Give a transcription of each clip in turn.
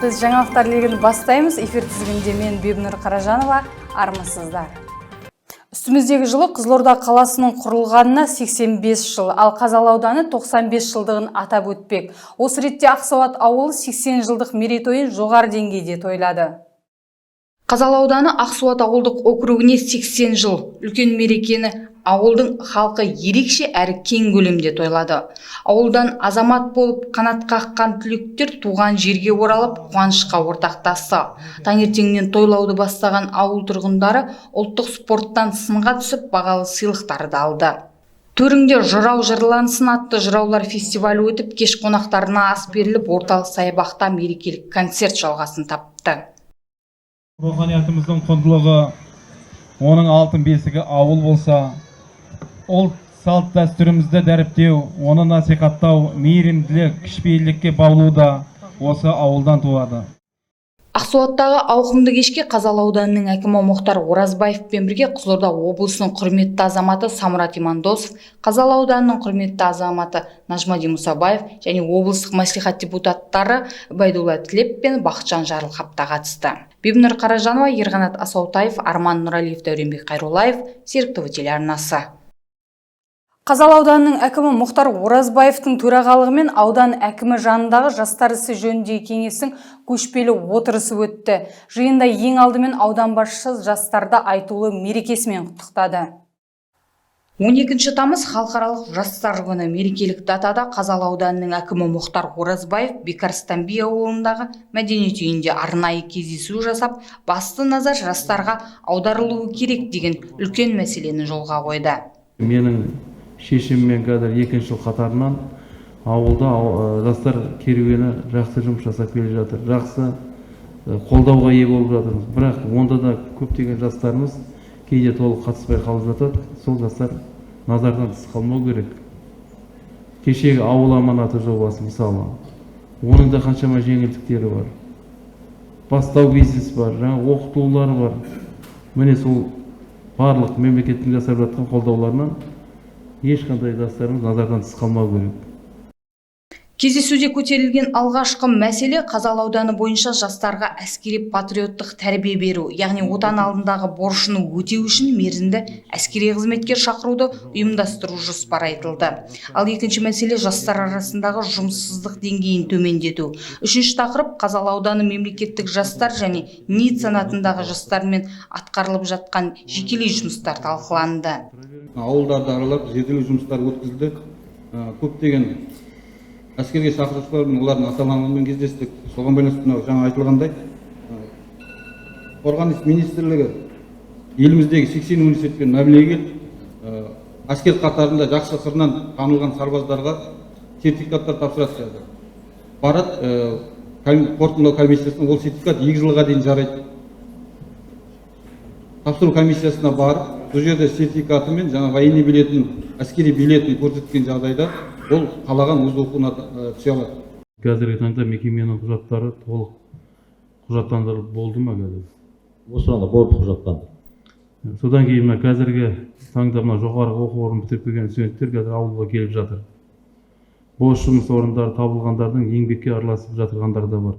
Біз жаңалықтар легін бастаймыз. Эфир тізгінінде мен, Бибінұр Қаражанова. Армысыздар! Үстіміздегі жылы Қызылорда қаласының құрылғанына 85 жыл, ал Қазалы ауданы 95 жылдығын атап өтпек. Осы ретте Ақсауат ауылы 80 жылдық мерейтойын жоғары деңгейде тойлады. Қазалы ауданы Ақсуат ауылдық округіне 80 жыл. Үлкен мерекені ауылдың халқы ерекше әрі кең көлемде тойлады. Ауылдан азамат болып қанат қаққан түлектер туған жерге оралып, қуанышқа ортақтасты. Таңертеңнен тойлауды бастаған ауыл тұрғындары ұлттық спорттан сынға түсіп, бағалы сыйлықтарды алды. Төрінде «Жырау жырлансын» атты жыраулар фестивалі өтіп, кеш қонақтарына ас беріліп, орталық саябақта мерекелік концерт жалғасын тапты. Руханиятымыздың құндылығы, оның алтын бесігі ауыл болса, ұлт салт дәстүрімізді дәріптеу, оны насихаттау, мейірімділік, кішіпейілдікке баулу да осы ауылдан туады. Ақсуаттағы ауқымды кешке Қазалы ауданының әкімі Мұхтар Оразбаевпен бірге Қызылорда облысының құрметті азаматы Самұрат Имандосов, Қазалы ауданының құрметті азаматы Нажмадин Мұсабаев және облыстық мәслихат депутаттары Байдулла Тілеп пен Бақытжан Жарылқап та қатысты. Бибінұр Қаражанова, Ерқанат Асаутаев, Арман Нұралиев, Дәуренбек Қайроллаев, Серік ТВ телеарнасы. Қазалы ауданының әкімі Мұхтар Оразбаевтың төрағалығымен аудан әкімі жанындағы жастар ісі жөніндегі кеңестің көшпелі отырысы өтті. Жиында ең алдымен аудан басшысы жастарды айтулы мерекесімен құттықтады. 12 тамыз – Халықаралық жастар күні. Мерекелік датада Қазалы ауданының әкімі Мұхтар Оразбаев Бекарыстан би ауылындағы мәдениет үйінде арнайы кездесу жасап, басты назар жастарға аударылуы керек деген үлкен мәселені жолға қойды. Менің шешіміммен қазір екінші жыл қатарынан ауылда жастар керуені жақсы жұмыс жасап келе жатыр, жақсы қолдауға ие болып жатырмыз. Бірақ онда да көптеген жастарымыз кейде толық қатыспай қалып жатады. Сол жастар назардан тыс қалмау керек. Кешегі «Ауыл аманаты» жобасы, мысалы, оның да қаншама жеңілдіктері бар, «Бастау бизнес» бар, жаңа оқытулар бар. Міне, сол барлық мемлекеттің жасап жатқан қолдауларынан ешқандай жастарымыз назардан тыс қалмау керек. Кездесуде көтерілген алғашқы мәселе – Қазалы ауданы бойынша жастарға әскери патриоттық тәрбие беру, яғни отан алдындағы борышын өтеу үшін мерзімді әскери қызметке шақыруды ұйымдастыру жоспары айтылды. Ал екінші мәселе – жастар арасындағы жұмыссыздық деңгейін төмендету. Үшінші тақырып – Қазалы ауданы мемлекеттік жастар және НИТ санатындағы жастармен атқарылып жатқан жекелей жұмыстар талқыланды. Ауылдарды аралап, зерделеу жұмыстары өткізілді. Көптеген әскерге шақырушылар мен олардың ата аналарымен кездестік. Соған байланысты мынау жаңа айтылғандай, Қорғаныс министрлігі еліміздегі 80 университетпен мәмілеге келіп, әскер қатарында жақсы қырынан танылған сарбаздарға сертификаттар тапсырады. Қазір барады қорытындылау комиссиясына, ол сертификат 2 жылға дейін жарайды. Тапсыру комиссиясына барып, сол жерде сертификаты мен жаңа военный билетін, әскери билетін көрсеткен жағдайда, ол қалаған өз оқуына түсе алады. Қазіргі таңда мекеменің құжаттары толық құжаттандырылып болды ма қазір? Осы орында болды құжаттандыру. Содан кейін мына қазіргі таңда мына жоғарғы оқу орнын бітіріп келген студенттер қазір ауылға келіп жатыр. Бос жұмыс орындары табылғандардың еңбекке араласып жатырғандар да бар.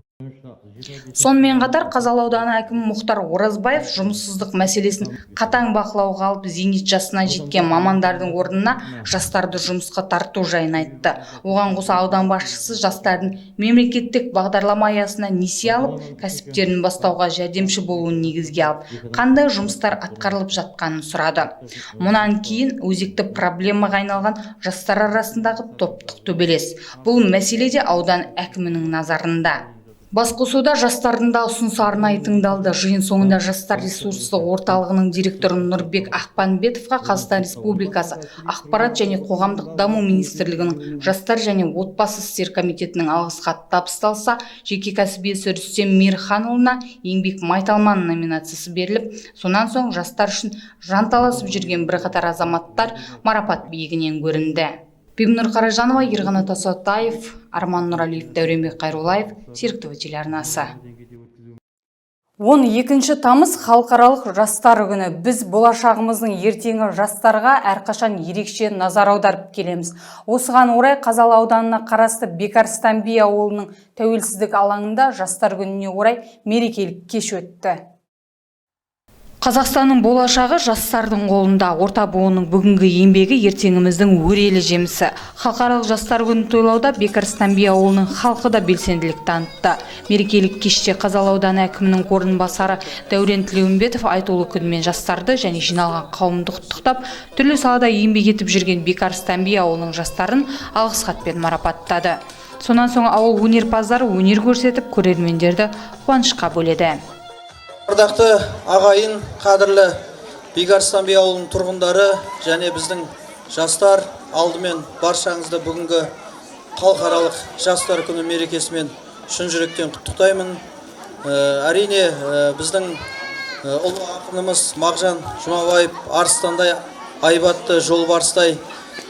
Сонымен қатар Қазалы ауданы әкімі Мұхтар Оразбаев жұмыссыздық мәселесін қатаң бақылауға алып, зейнет жасына жеткен мамандардың орнына жастарды жұмысқа тарту жайын айтты. Оған қоса аудан басшысы жастардың мемлекеттік бағдарлама аясында несие алып, кәсіптерін бастауға жәрдемші болуын негізге алып, қандай жұмыстар атқарылып жатқанын сұрады. Мұнан кейін өзекті проблемаға айналған жастар арасындағы топтық төбелес. Бұл мәселе де аудан әкімінің назарында. Басқосуда жастардың да ұсынысы арнайы тыңдалды. Жиын соңында Жастар ресурстық орталығының директоры Нұрбек Ақпанбетовқа Қазақстан Республикасы Ақпарат және қоғамдық даму министрлігінің Жастар және отбасы істері комитетінің алғыс хаты табысталса, жеке кәсіп иесі Рүстем Мейірханұлына «Еңбек майталманы» номинациясы беріліп, сонан соң жастар үшін жанталасып жүрген бірқатар азаматтар марапат биігінен көрінді. Бибінұр Қаражанова, Ерқанат Асатаев, Арман Нұралиев, Дәуренбек Қайроллаев, Серік ТВ телеарнасы. 12 тамыз халықаралық жастар күні. Біз болашағымыздың ертеңі жастарға әрқашан ерекше назар аударып келеміз. Осыған орай Қазалы ауданына қарасты Бекарыстан би ауылының тәуелсіздік алаңында жастар күніне орай мерекелік кеш өтті. Қазақстанның болашағы жастардың қолында. Орта буынның бүгінгі еңбегі ертеңіміздің өрелі жемісі. Халықаралық жастар күнін тойлауда Бекарыстан би ауылының халқы да белсенділік танытты. Мерекелік кеште Қазалы ауданы әкімінің орынбасары Дәурен Тілеумбетов айтулы күнмен жастарды және жиналған қауымды құттықтап, түрлі салада еңбек етіп жүрген Бекарыстан би ауылының жастарын алғыс хатпен марапаттады. Сонан соң ауыл өнерпаздары өнер көрсетіп, көрермендерді қуанышқа бөледі. Ардақты ағайын, қадірлі Бекарыстан би ауылының тұрғындары және біздің жастар, алдымен баршаңызды бүгінгі халықаралық жастар күні мерекесімен шын жүректен құттықтаймын. Әрине, біздің ұлы ақынымыз Мағжан Жұмабаев арыстандай айбатты, жолбарыстай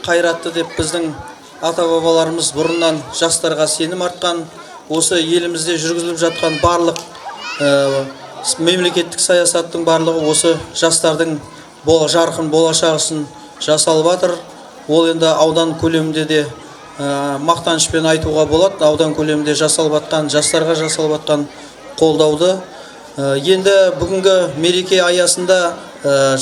қайратты деп біздің ата-бабаларымыз бұрыннан жастарға сенім артқан. Осы елімізде жүргізіліп жатқан барлық мемлекеттік саясаттың барлығы осы жастардың жарқын болашағы үшін жасалып жатыр. Ол енді аудан көлемінде де мақтанышпен айтуға болады. Аудан көлемінде жасалып жатқан, жастарға жасалып жатқан қолдауды. Енді бүгінгі мереке аясында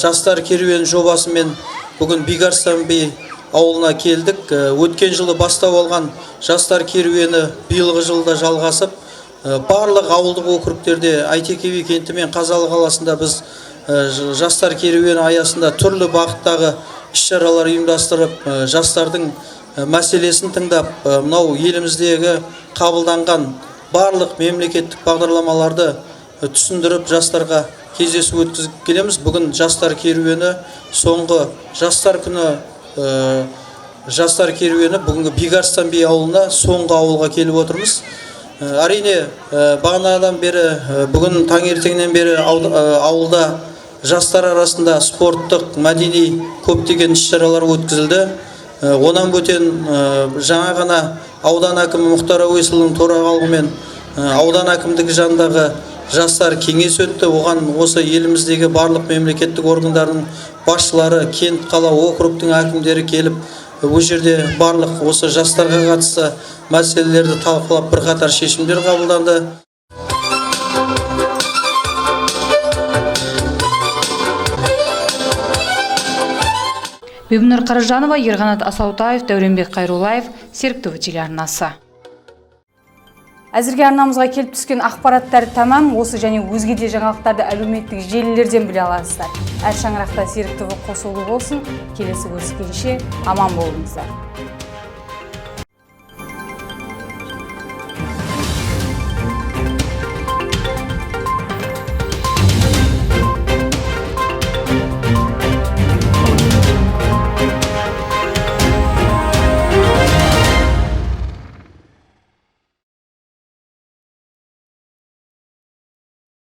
жастар керуені жобасымен бүгін Бекарыстан би ауылына келдік. Өткен жылы бастау алған жастар керуені биылғы жылда жалғасып, барлық ауылдық округтерде, Әйтеке би кенті мен Қазалы қаласында біз жастар керуені аясында түрлі бағыттағы іс-шаралар ұйымдастырып, жастардың мәселесін тыңдап, мынау еліміздегі қабылданған барлық мемлекеттік бағдарламаларды түсіндіріп, жастарға кездесу өткізіп келеміз. Бүгін жастар керуені соңғы жастар күні, жастар керуені бүгінгі Бекарыстан би ауылына, соңғы ауылға келіп отырмыз. Әрине, бағанадан бері, бүгін таңертеңнен бері ауылда жастар арасында спорттық, мәдени көптеген іс-шаралар өткізілді. Онан бөтен жаңа ғана аудан әкімі Мұхтар Әуесұлының төрағалығымен аудан әкімдігі жанындағы жастар кеңесі өтті. Оған осы еліміздегі барлық мемлекеттік органдардың басшылары, кент, қала, округтың әкімдері келіп, ол жерде барлық осы жастарға қатысты мәселелерді талқылап, бірқатар шешімдер қабылданды. Бибінұр Қаражанова, Ерқанат Асаутаев, Дәуренбек Қайруллаев, Серік ТВ телеарнасы. Әзірге арнамызға келіп түскен ақпараттар тәмам. Осы және өзге де жаңалықтарды әлеуметтік желілерден біле аласыздар. Әр шаңырақта Серік ТВ қосулы болсын. Келесі көріскенше аман болыңыздар.